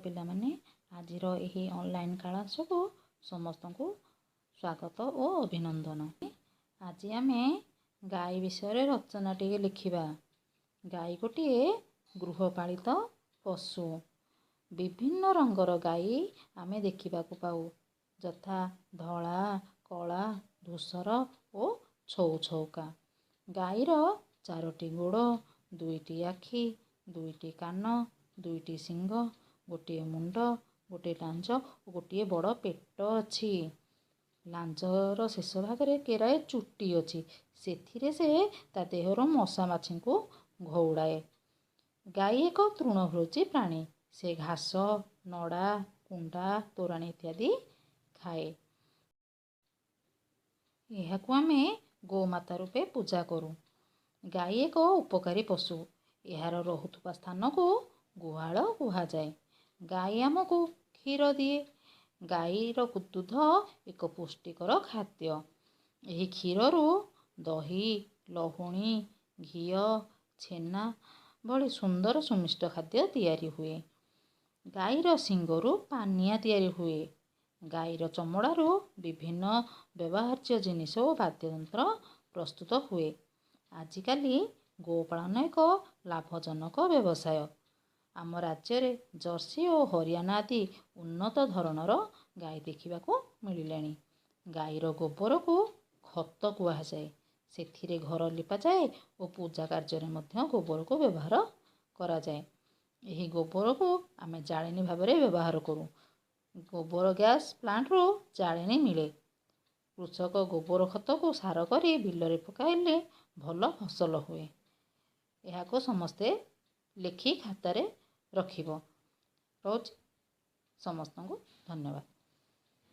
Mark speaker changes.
Speaker 1: ପିଲାମାନେ, ଆଜିର ଏହି ଅନଲାଇନ୍ କ୍ଲାସକୁ ସମସ୍ତଙ୍କୁ ସ୍ୱାଗତ ଓ ଅଭିନନ୍ଦନ। ଆଜି ଆମେ ଗାଈ ବିଷୟରେ ରଚନା ଟିକେ ଲେଖିବା। ଗାଈ ଗୋଟିଏ ଗୃହପାଳିତ ପଶୁ। ବିଭିନ୍ନ ରଙ୍ଗର ଗାଈ ଆମେ ଦେଖିବାକୁ ପାଉ, ଯଥା ଧଳା, କଳା, ଧୂସର ଓ ଛଉ ଛଉକା। ଗାଈର ଚାରୋଟି ଗୋଡ଼, ଦୁଇଟି ଆଖି, ଦୁଇଟି କାନ, ଦୁଇଟି ଶିଙ୍ଗ, ଗୋଟିଏ ମୁଣ୍ଡ, ଗୋଟିଏ ଲାଞ୍ଜ ଓ ଗୋଟିଏ ବଡ଼ ପେଟ ଅଛି। ଲାଞ୍ଜର ଶେଷ ଭାଗରେ କେରାଏ ଚୁଟି ଅଛି। ସେଥିରେ ସେ ତା ଦେହରୁ ମଶା ମାଛିଙ୍କୁ ଘଉଡ଼ାଏ। ଗାଈ ଏକ ତୃଣଭୋଜୀ ପ୍ରାଣୀ। ସେ ଘାସ, ନଡ଼ା, କୁଣ୍ଡା, ତୋରାଣି ଇତ୍ୟାଦି ଖାଏ। ଏହାକୁ ଆମେ ଗୋମାତା ରୂପେ ପୂଜା କରୁ। ଗାଈ ଏକ ଉପକାରୀ ପଶୁ। ଏହାର ରହୁଥିବା ସ୍ଥାନକୁ ଗୁହାଳ କୁହାଯାଏ। ଗାଈ ଆମକୁ କ୍ଷୀର ଦିଏ। ଗାଈର ଦୁଧ ଏକ ପୁଷ୍ଟିକର ଖାଦ୍ୟ। ଏହି କ୍ଷୀରରୁ ଦହି, ଲହୁଣୀ, ଘିଅ, ଛେନା ଭଳି ସୁନ୍ଦର ସୁମିଷ୍ଟ ଖାଦ୍ୟ ତିଆରି ହୁଏ। ଗାଈର ଶିଙ୍ଗରୁ ପାନିଆ ତିଆରି ହୁଏ। ଗାଈର ଚମଡ଼ାରୁ ବିଭିନ୍ନ ବ୍ୟବହାର୍ଯ୍ୟ ଜିନିଷ ଓ ବାଦ୍ୟଯନ୍ତ୍ର ପ୍ରସ୍ତୁତ ହୁଏ। ଆଜିକାଲି ଗୋପାଳନ ଏକ ଲାଭଜନକ ବ୍ୟବସାୟ। ଆମ ରାଜ୍ୟରେ ଜର୍ସି ଓ ହରିୟାଣା ଆଦି ଉନ୍ନତ ଧରଣର ଗାଈ ଦେଖିବାକୁ ମିଳିଲେଣି। ଗାଈର ଗୋବରକୁ ଖତ କୁହାଯାଏ। ସେଥିରେ ଘର ଲିପାଯାଏ ଓ ପୂଜା କାର୍ଯ୍ୟରେ ମଧ୍ୟ ଗୋବରକୁ ବ୍ୟବହାର କରାଯାଏ। ଏହି ଗୋବରକୁ ଆମେ ଜାଳେଣୀ ଭାବରେ ବ୍ୟବହାର କରୁ। ଗୋବର ଗ୍ୟାସ୍ ପ୍ଲାଣ୍ଟରୁ ଜାଳେଣୀ ମିଳେ। କୃଷକ ଗୋବର ଖତକୁ ସାର କରି ବିଲରେ ପକାଇଲେ ଭଲ ଫସଲ ହୁଏ। ଏହାକୁ ସମସ୍ତେ ଲେଖି ଖାତାରେ ରଖିବ। ରହୁଛି, ସମସ୍ତଙ୍କୁ ଧନ୍ୟବାଦ।